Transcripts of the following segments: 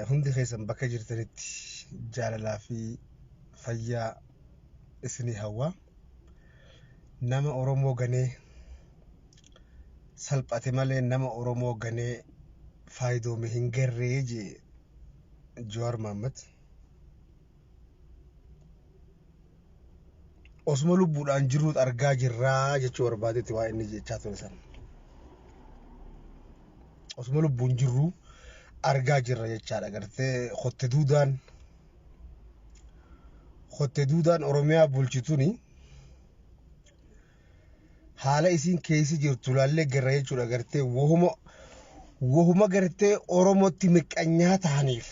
Hundi keessan bakka jirtanitti jaalalaa fi fayyaa isinii hawwa. Nama Oromoo ganee salphate malee nama Oromoo ganee faayidoome hin garree jee Jawaar Mohaammed. Osuma lubbuudhaan jirruut argaa jirraa jechuu barbaadetti waa inni jechaa ture san. Osuma lubbuun jirruu argaa jirra jechaadha gartee kotte duudaan kotte duudaan Oromiyaa bulchituni haala isiin keessa jirtu laallee garra jechuudha gartee wahuma wahuma gartee Oromootti miqqanyaa ta'aniif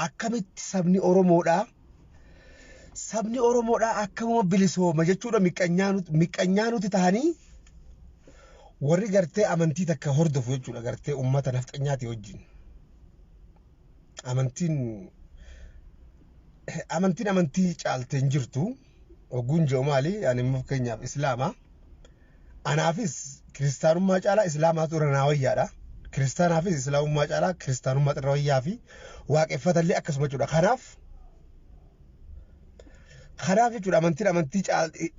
akkamitti sabni Oromoodhaa sabni Oromoodhaa akkamuma bilisooma jechuudha miqqanyaa nuti ta'anii warri gartee amantii takka hordofu jechuudha gartee uummata nafxanyaati wajjin. Amantiin amantiin amantii caalte hin jirtu. Ogguun jiru maali? Ani immoo fakkeenyaaf Islaama. Anaafis kiristaanummaa caalaa Islaamaatu irra naa wayyaadha. Kiristaanaafis Islaamummaa caalaa kiristaanummaa irra wayyaa fi waaqeffatallee akkasuma jechuudha. Kanaaf kanaaf jechuudha amantiin amantii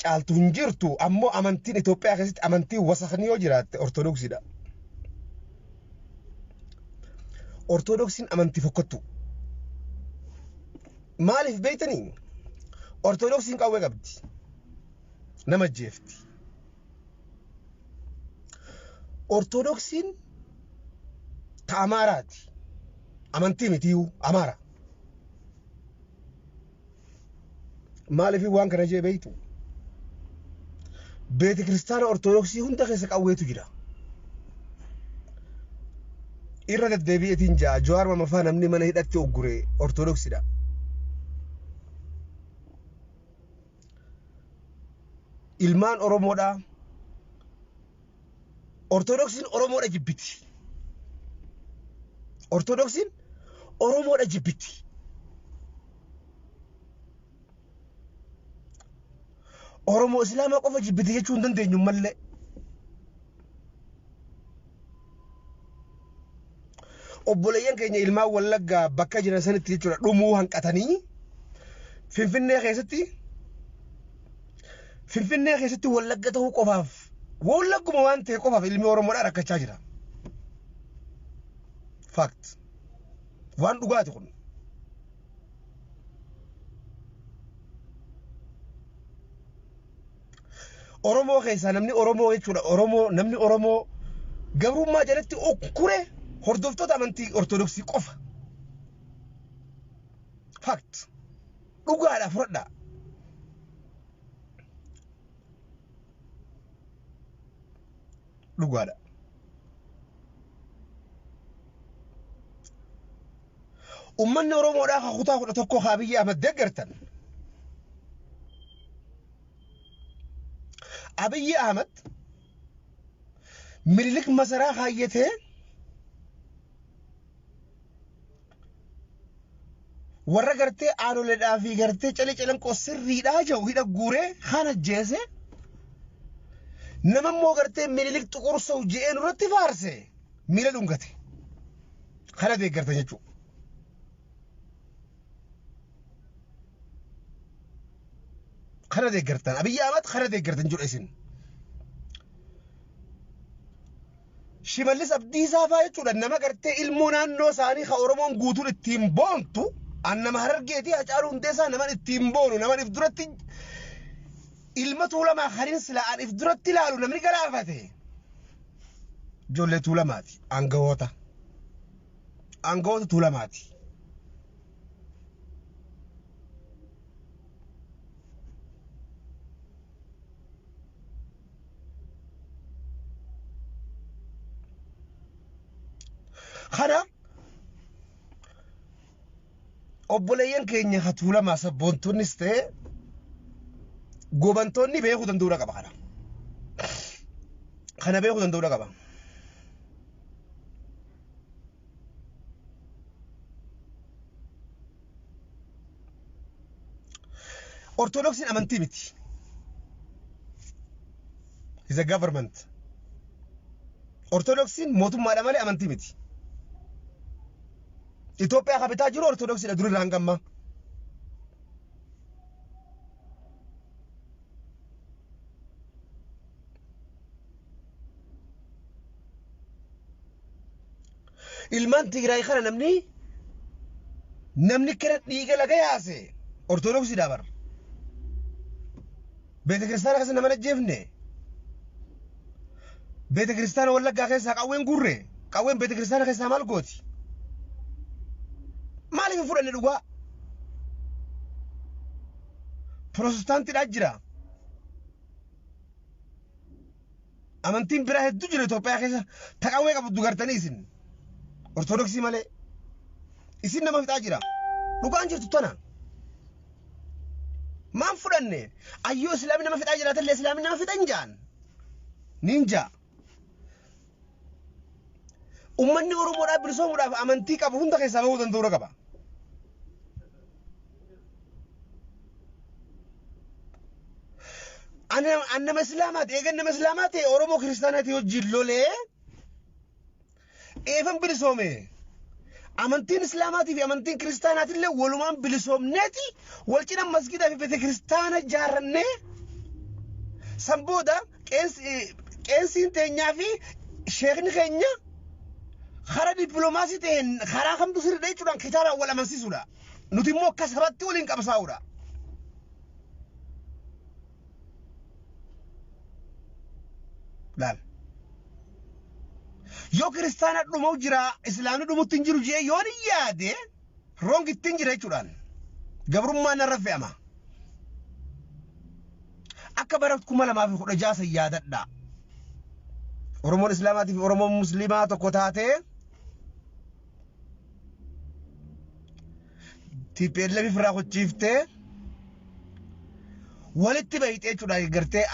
caaltu hin jirtu ammoo amantiin Itoophiyaa keessatti amantii wasakni yoo jiraatte Ortodoksiidha. Ortodoksiin amantii fokkottu. Maaliif beektanii? Ortodoksiin qawwee qabdi. Nama jeefti. Ortodoksiin ta Amaaraati. Amantii mitiyyuu Amaara. Maaliif waan kana jee beektu? Beeti kiristaana Ortodoksii hunda keessa qawweetu jira. Irra deddeebi'eetiin ja'a Jawaar Mamafaa namni mana hidhatti oggure Ortodoksiidha. Ilmaan Oromoodhaa. Ortodoksiin Oromoodha jibbiti. Ortodoksiin Oromoodha jibbiti. Oromoo Islaamaa qofa jibbiti jechuu hin dandeenyu mallee. Obboleeyyan keenya ilmaan Wallaggaa bakka jiran sanitti jechuudha dhumuu hanqatanii Finfinnee keessatti Finfinnee keessatti Wallagga ta'uu qofaaf Wallagguma waan ta'e qofaaf ilmi Oromoodhaa rakkachaa jira. Fact. Waan dhugaati kun. Oromoo keessaa namni Oromoo jechuudha. Oromoo namni Oromoo gabrummaa jalatti ukkure hordoftoota amantii Ortodoksii qofa. Fact. Dhugaadha fudhadhaa. Dhugaadha. Uummanni Oromoodhaa kan kutaa 11 haa Abiyyi Ahmad deeggartan. Abiyyi Ahmad Minilik masaraa kaayyatee warra gartee aanoleedhaa fi gartee calee calanqoo sirriidhaa jedhu hidha guuree kaan ajjeese nama immoo gartee Minilik xuqursa'u je'ee nurratti faarse miila dhungate. Kana deeggartan jechuudha. Kana deeggartan Abiyyi Ahmad kana deeggartan jechuudha isin. Shimallis Abdiisaa fa'aa jechuudha nama gartee ilmoo naannoo isaanii kan Oromoon guutuun ittiin boontu an nama Harargeetii Hacaaluu Hundeessaa naman ittiin boonu naman if duratti ilma Tuulamaa kanin sila an if duratti ilaalu namni galaafate ijoollee Tuulamaati aangawoota aangawoota Tuulamaati. Kana obboleeyyan keenya ka Tuulamaa sabboontonnis ta'e gobantoonni beekuu danda'uudha qaba kana. Kana beekuu danda'uudha qaba. Ortodoksiin amantii miti. Is a government. Ortodoksiin mootummaadha malee amantii miti. Itoophiyaa ka bitaa jiru Ortodoksiidha durirraa hanga ammaa. Ilmaan Tigraay kana namni kana dhiiga laga yaase Ortodoksiidha bar. Beeta kiristaana keessa nama ajjeefne. Beeta kiristaana Wallaggaa keessaa qawween gurre. Qawween beeta kiristaana keessaa maal gooti? Maaliif hin fudhanne dhugaa? Pirootestaantiidhaa jira. Amantiin biraa hedduu jira Itoophiyaa keessa. Ta qawwee qabdu gartanii isin. Ortodoksii malee. Isin nama fixaa jira. Dhugaan jirtu tana. Maan fudhanne? Ayyoo islaamni nama fixaa jiraatellee islaamni nama fixa hin jaan. Niin jaa. Uummanni Oromoodhaaf bilisoomuudhaaf amantii qabu hunda keessaa bahuu danda'uu qaba. Ani nama Islaamaati. Eegan nama Islaamaa ta'e Oromoo kiristaanaati wajjin lolee eefan bilisoome. Amantiin Islaamaatii fi amantiin kiristaanaatillee walumaan bilisoomneeti wal cina masgidaa fi beete kiristaana jaarrannee san booda qeensiin teenyaa fi sheekni keenya karaa dippiloomaasii ta'een karaa kamtu sirriidha jechuudhaan kitaabaan wal amansiisuudha. Nuti immoo akka sabatti waliin qabsaa'uudha. Laal. Yoo kiristaana dhumau jira islaamni dhumutti hin jiru jee yoon hin yaade wrong ittiin jira jechuudhaan gabrummaan narra fe'ama. Akka bara 2016 san yaadadha. Oromoon Islaamaatii fi Oromoon Musliimaa tokko taatee TPLF irraa kochiiftee walitti bayxee jechuudha gartee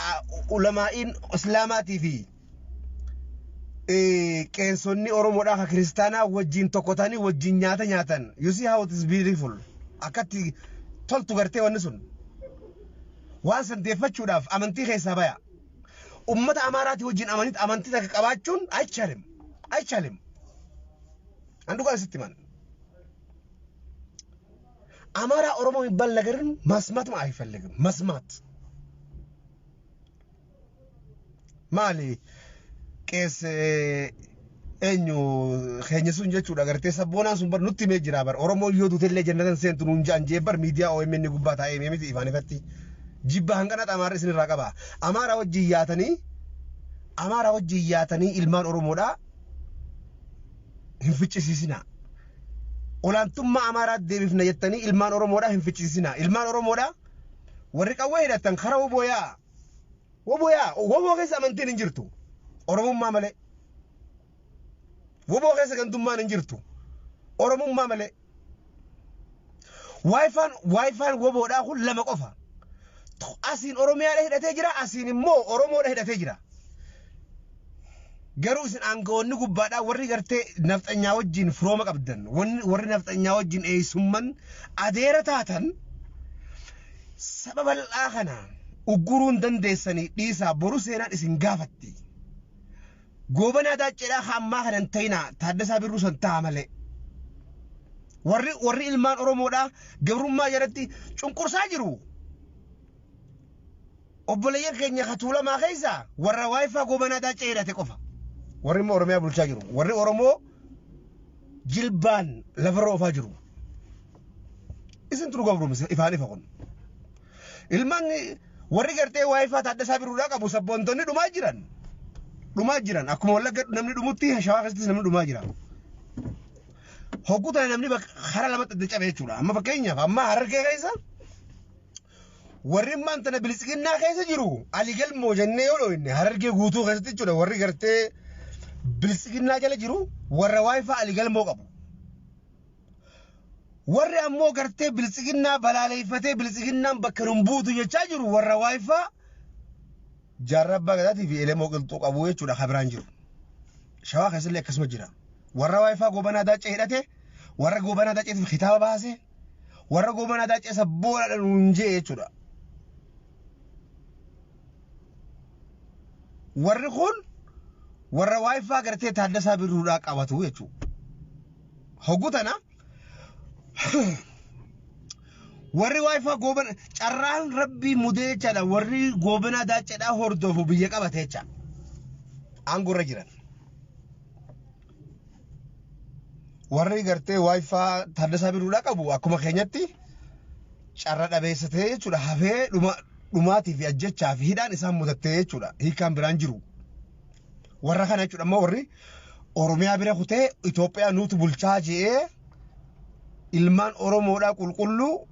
ulamaa'iin Islaamaatii fi qeensonni Oromoodhaa ka kiristaanaa wajjin tokko ta'anii wajjin nyaata nyaatan. You see how it is beautiful. Akkatti toltu gartee wanni sun. Waan san deeffachuudhaaf amantii keessaa baya. Ummata Amaaraatii wajjin amantii takka qabaachuun አይቻልም አይቻልም። An dhugaa sitti himan. አማራ ኦሮሞ የሚባል ነገርን መስማትም አይፈልግም። መስማት maali qees eenyu keenya sun jechuudha gartee sabboonaan sun bar nutti himee jira bar Oromoo yoo duutellee jannatan seentu nuun ja'an jee bar miidiyaa OMN gubbaa taa'ee himee miti ifaan ifatti jibba hanqana Amaarri isin irraa qaba. Amaaraa wajjin yaatanii Amaaraa wajjin yaatanii ilmaan Oromoodhaa hin ficcisiisinaa. Olaantummaa Amaaraa deebifna jettanii ilmaan Oromoodhaa hin ficcisiisinaa. Ilmaan Oromoodhaa warri qawwee hidhatan karaa woboo yaa. Woboo yaa woboo keessa amantiin hin jirtu. Oromummaa malee. Woboo keessa gantummaan hin jirtu. Oromummaa malee. Waayifaan woboodhaa kun lama qofa. Asiin Oromiyaadha hidhatee jira, asiin immoo Oromoodha hidhatee jira. Garuu isin aangawoonni gubbaadhaa warri gartee nafxanyaa wajjin firooma qabdan, warri nafxanyaa wajjin eessumman adeera taatan saba bal'aa kana ugguruun dandeessanii dhiisaa boru seenaan isin gaafatti. Goobanaa Daacceedhaa hammaa kana hin ta'inaa Taaddasaa Birruu san ta'a malee. Warri ilmaan Oromoodhaa gabrummaa jalatti cunqursaa jiru. Obboleeyyan keenya Tuulamaa keessaa warra waayifaa Goobanaa Daaccee hidhate qofa. Warri immoo Oromiyaa bulchaa jiru. Warri Oromoo jilbaan lafarra oofaa jiru. Isin turu gabrumse ifaan ifa kun. Ilmaan warri gartee waayifaa Taaddasaa Birruudhaa qabu sabboontonni dhumaa jiran. Dhumaa jiran akkuma Wallagga namni dhumutti Shawaa keessattis namni dhumaa jira. Hogguu tana namni karaa lamatti adda cabe jechuudha. Amma fakkeenyaaf amma Harargee keessa warri immaan tana bilisiqinnaa keessa jiru Ali Galmoo jennee yoo dhooyne Harargee guutuu keessatti jechuudha warri gartee bilisiqinnaa jala jiru warra waayifaa Ali Galmoo qabu. Warri ammoo gartee bilisiqinnaa balaaleeffatee bilisiqinnaan bakka nun buutu jechaa jiru warra waayifaa Jaarraa Abbaa Gadaatii fi Elemoo Qilxuu qabu jechuudha kan biraan jiru. Shawaa keessallee akkasuma jira. Warra waayifaa Goobanaa Daaccee hidhate, warra Goobanaa Daacceetiif kitaaba baase, warra Goobanaa Daaccee sabboonadha nuun jee jechuudha. Warri kun warra waayifaa gartee Taaddasaa Birruudhaa qabatu jechuudha. Hogguu tana Warri waayifaa goobana carraan rabbii mudee jechaadha. Warri goobanaa daacceedhaa hordofu biyya qabate jecha. Aangoo irra jiran. Warri gartee waayifaa Taaddasaa Birruudhaa qabu akkuma keenyatti carra dhabeessa ta'ee jechuudha. Hafee dhumaatii fi ajjechaa fi hidhaan isaan mudattee jechuudha. Hiikaan biraan jiru. Warra kana jechuudha ammoo warri Oromiyaa bira kutee Itoophiyaa nuutu bulchaa je'ee ilmaan Oromoodhaa qulqulluu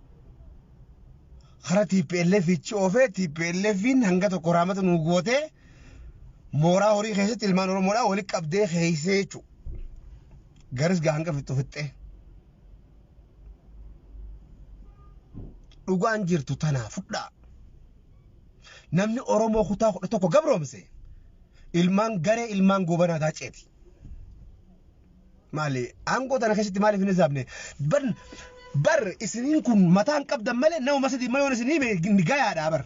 kara TPLF ichi oofee TPLFin hanga tokko raamata nu gootee mooraa horii keessatti ilmaan Oromoodhaa walitti qabdee keeysee jechuudha. Garis gaa hanga fixxu fixxee. Dhugaan jirtu tanaa fudhaa. Namni Oromoo kutaa 11 gabroomse ilmaan garee ilmaan goobanaa daaceeti. Maali aangoo tana keessatti maaliif hin hisaabne? Bar isiniin kun mataan qabdan malee nama sadii mayoon isinii hime gayaadha bar.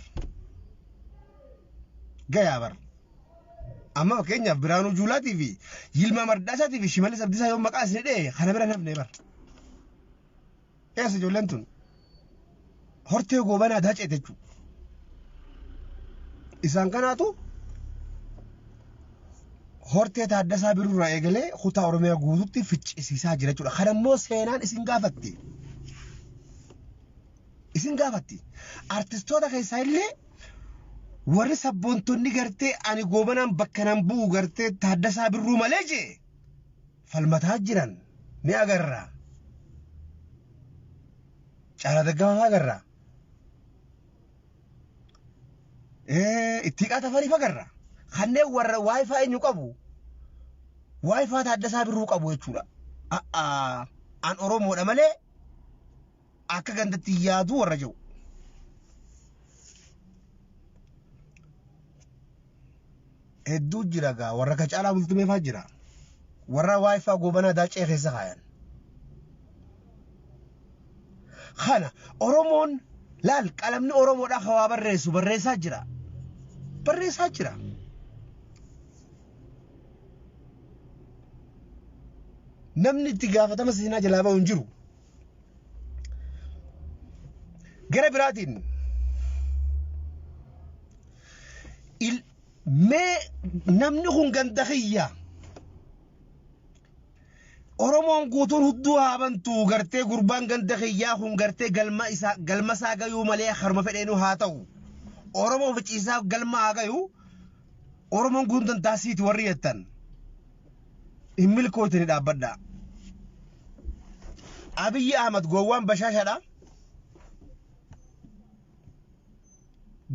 Gayaa bar. Amma fakkeenyaaf Biraanuu Juulaatii fi Yilmaa Mardaasaatii fi Shimallis Abdiisaa yoo maqaa isinii dhee kana bira nafne bar. Eessa ijoolleen tun? Hortee goobanaa daaceeti jechuudha. Isaan kanaatu hortee Taaddasaa Birruurraa eegalee kutaa Oromiyaa guututti ficcisiisaa jira jechuudha. Kana immoo seenaan isin gaafatti. Isin gaafatti. Artistoota keessaa illee warri sabboontonni gartee ani goobanaan bakka nan bu'u gartee Taaddasaa Birruu malee jee falmataa jiran ni agarra. Caalaa Daggafaa agarra. Ittiiqaa Tafarii agarra. Kanneen warra waayifaa eenyu qabu? Waayifaa Taaddasaa Birruu qabu jechuudha. An Oromoodha malee akka gandatti yaadu warra jiru. Hedduu jira gaa warra ka caalaa bultumeefaa jira. Warra waayifaa goobanaa daacee keessa kaayan. Kana Oromoon laal qalamni Oromoodhaa ka waa barreessu barreessaa jira. Barreessaa jira. Namni itti gaafatama seenaa jalaa bahu hin jiru. Gara biraatiin mee namni kun ganda kiyya. Oromoon guutuun hudduu haa bantu gartee gurbaan ganda kiyyaa kun gartee galma isaa galma isaa gayuu malee harma fedheenuu haa ta'u. Oromoo ficiisaa galma haa gayuu. Oromoon guutuun dantaasiiti warri jettan. Hin milkooytanii dhaabbadhaa. Abiyyi Ahmad gowwaan bashaashaadha.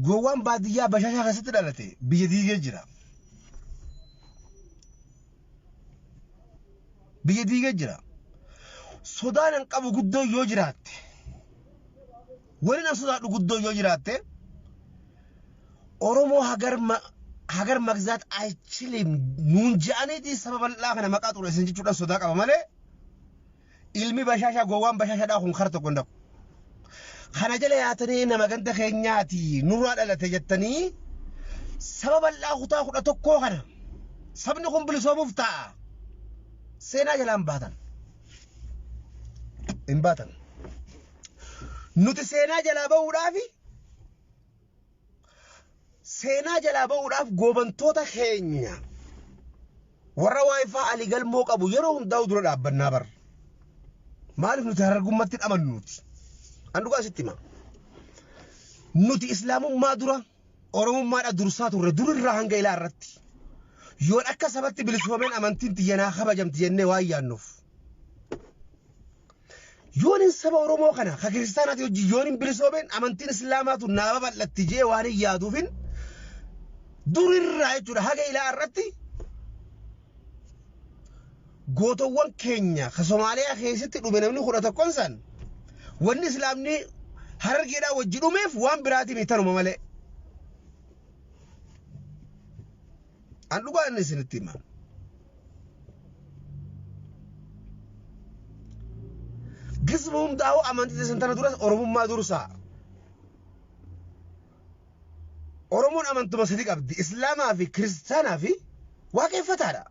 Gowwaan baadiyyaa bashaashaa keessatti dhalate biyya diigee jira. Biyya diigee jira. Sodaan an qabu guddoo yoo jiraatte, wani an sodaadhu guddoo yoo jiraatte, Oromoo hagar magzaat aychilim nuun je'aniiti saba bal'aa kana maqaa xureessan jechuudhaan sodaa qaba malee ilmi bashaashaa gowwaan bashaashaadhaa kun kara tokko hin dhaqu. Kana jala yaatanii nama ganda keenyaati nurraa dhalate jettanii saba bal'aa kutaa 11 kana sabni kun bilisoomuuf ta'a. Seenaa jalaan baatan. Hin baatan. Nuti seenaa jalaa bahuudhaafi seenaa jalaa bahuudhaaf goobantoota keenya warra waayifaa Ali Galmoo qabu yeroo hundaa'u dura dhaabbannaa bar. Maaliif nuti harargummatti amannu nuti? An dhugaa sitti hima. Nuti islaamummaa dura Oromummaadha dursaa turre durirraa hanga ilaa irratti. Yoon akka sabatti bilisoomeen amantiin tiyya naa kabajamti jennee waan yaannuuf. Yoon hin saba Oromoo kana ka kiristaanaati hojii yoon hin bilisoomeen amantiin islaamaatu naa babal'atti jee waan hin yaaduufin durirraa jechuudha haga ilaa irratti gootowwan keenya ka Somaaliyaa keessatti dhume namni 11 san wanni islaamni harargeedhaa wajji dhumeef waan biraatiin tanuma malee. An dhugaa inni isinitti hima. Gisma hundaa'u amantii isin tana duras Oromummaa dursaa. Oromoon amantuma sadi qabdi. Islaamaa fi Kiristaanaa fi waaqeffataadha.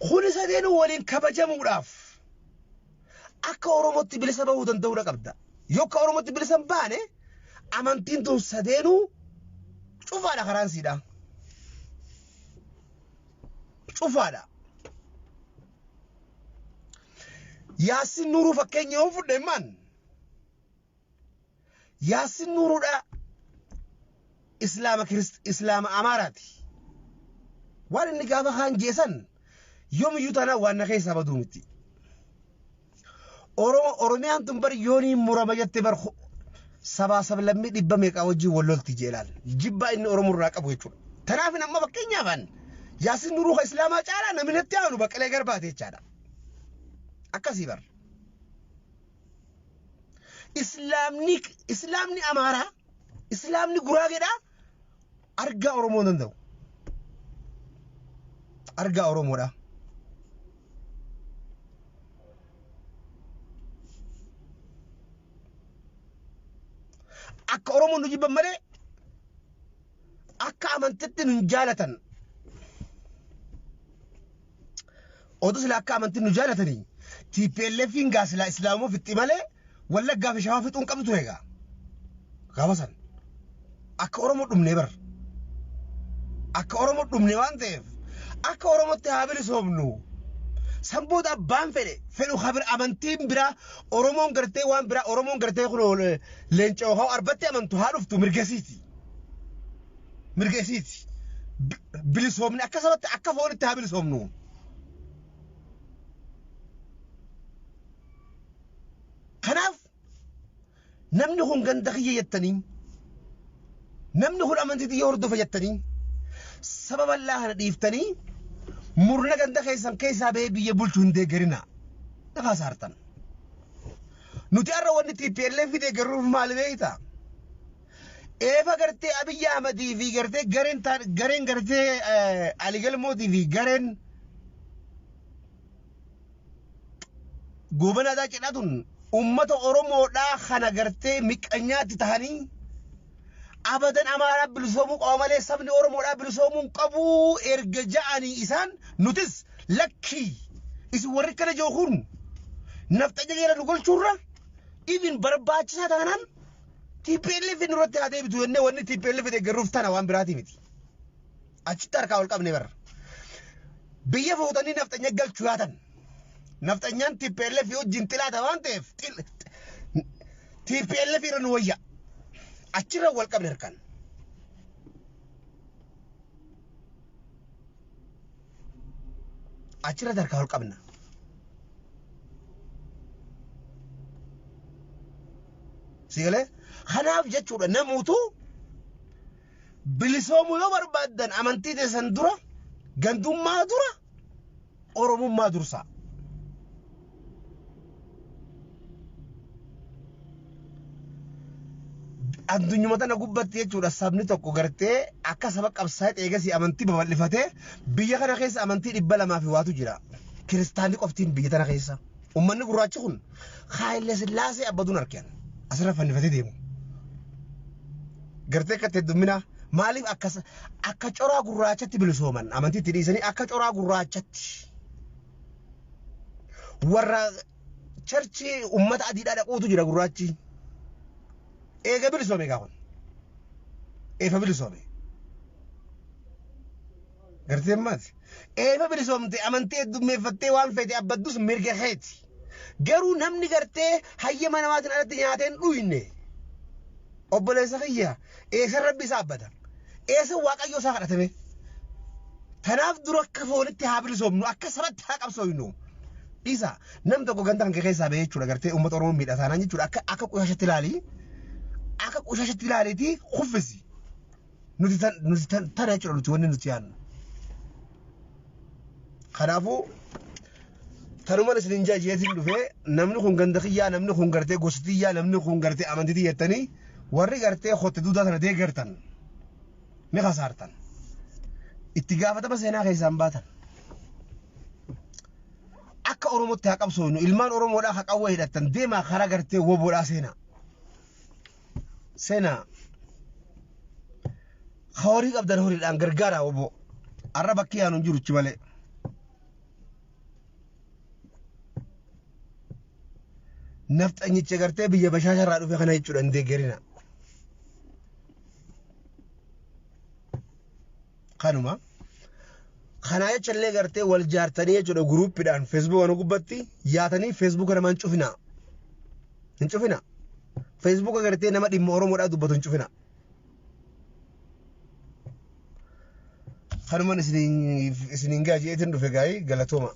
Kuni sadeenuu waliin kabajamuudhaaf akka Akka Oromootti bilisa bahuu danda'uudha qabda. Yoo akka Oromootti bilisa hin baane amantiin tun sadeenuu cufaadha karaan siidha. Cufaadha. Yaassin Nuuruu fakkeenya yoo fudhe maan Yaassin Nuuruudha Islaama Kirist Islaama Amaaraati. Waan inni gaafa kaan jeesan yoomiyyuu taanaan waan na keessaa baduu miti. Oromo Oromiyaan tun bar yoonii murama jette bar sabaa sablammii dhibba meeqaa wajjin wal lolti jee laal. Jibbaa inni Oromoo irraa qabu jechuudha. Tanaaf amma fakkeenyaaf an Yaasin Nuruu ka Islaamaa caalaa namni natti aanu Baqqalee Garbaati jechaadha. Akkasii bar. Islaamni Islaamni Amaaraa Islaamni Guraageedhaa argaa Oromoo hin danda'u. Argaa Oromoodha. Akka Oromoon nu jibban malee akka amantitti nu hin jaalatan. Oduu sila akka amantiin nu jaalatanii TPLFin gaa silaa Islaamuma fixxi malee Wallaggaa fi Shawaa fixuun qabdu ture egaa. Gaafa san akka Oromoo dhumnee bar. Akka Oromoo dhumne waan ta'eef akka Oromootti haa bilisoomnu. San booda abbaan fedhe fedhu kabir amantiin biraa Oromoon gartee waan biraa Oromoon gartee kun leenca yookaan arbatti amantu haa dhuftu mirga isiiti. Mirga isiiti. Bilisoomne akka sabatti akka foonitti haa bilisoomnu. Kanaaf namni kun ganda kiyya jettanii namni kun amantii tiyya hordofa jettanii saba bal'aa kana dhiiftanii murna ganda keessan keessaa bahee biyya bulchu hin deeggarina. Lafaa saartan. Nuti har'a wanni TPLF deeggarruuf maali beektaa? Eefa gartee Abiyyi Ahmadii fi gartee gareen gareen gartee Ali Galmootii fi gareen Goobanaa Daaccidhaa tun ummata Oromoodhaa kana gartee miqqanyaatti tahanii abadan Amaaraa bilisoomuu qaba malee sabni Oromoodhaa bilisoomuu hin qabu erga ja'anii isaan nutis lakkii isin warri akkana jiru kun nafxanya jala nu galchuurra even barbaachisaa taanaan TPLF nurratti haa deebitu jennee wanni TPLF deeggarruuf tana waan biraatii miti. Achitti harkaa ol qabne barra. Biyya fuutanii nafxanya galchu yaatan. Nafxanyaan TPLF wajjin xilaata waan ta'eef TPLF irra nu wayya. Achirra wal qabne harkaan. Achirratti harkaa ol qabna. Si galee? Kanaaf jechuudha namuutu bilisoomuu yoo barbaaddan amantii teessan dura gandummaa dura Oromummaa dursaa. Addunyuma tana gubbatti jechuudha sabni tokko gartee akka saba qabsaa'ee eegasii amantii babal'ifatee biyya kana keessa amantii 200 fi waatu jira. Kiristaanni qoftiin biyya tana keessa. Uummanni gurraachi kun Haayile Sillaasee abbaduun arkean asirra fannifatee deemu. Gartee akka itti heddumminaa maaliif akka akka coraa gurraachatti bilisooman amantii itti dhiisanii akka coraa gurraachatti warra charchii ummata adiidhaa dhaquutu jira gurraachi. Eega bilisoome egaa kun. Eefa bilisoome. Gartee maati? Eefa bilisoomte amantii heddummeeffattee waan feete abbaddus mirga keeti. Garuu namni gartee hayyama namaatiin alatti nyaatee hin dhuyne. Obboleessa kiyya eessa rabbi isaa abbata? Eessa waaqayyo isaa kadhatame? Tanaaf dura akka foonitti haa bilisoomnu, akka sabatti haa qabsooynu. Dhiisa nam tokko ganda kan kee keessaa bahee jechuudha gartee uummata Oromoo miidha taanaan jechuudha akka akka qushaashatti ilaali. Akka qushaashatti ilaaliitii kuffisi. Nuti tan nuti tan tana jechuudha nuti wanni nuti yaadnu. Kanaafuu tanuman isin hin jeetiin dhufee namni kun ganda kiyyaa namni kun gartee gosa tiyyaa namni kun gartee amantii tiyya jettanii warri gartee kotte duudaa tana deeggartan ni kasaartan. Itti gaafatama seenaa keessaan baatan. Akka Oromootti haa qabsoofnu ilmaan Oromoodhaa haa qawwee hidhattan deemaa karaa gartee woboodhaa seenaa. Seenaa. Horii qabdan horiidhaan gargaaraa woboo. Arra bakki yaanu hin jiruchi malee. Nafxanyicha gartee biyya bashaasha irraa dhufe kana jechuudha hin deeggarina. Kanuma. Kanaa jecha illee gartee wal jaartanii jechuudha guruuppiidhaan feesbuuka nu gubbatti yaatanii feesbuuka namaa hin cufinaa. Hin cufinaa. Feesbuuka gartee nama dhimma Oromoodhaa dubbatu hin cufinaa. Kanuman isiniin ga'a jeetiin dhufe gaa'ii galatooma.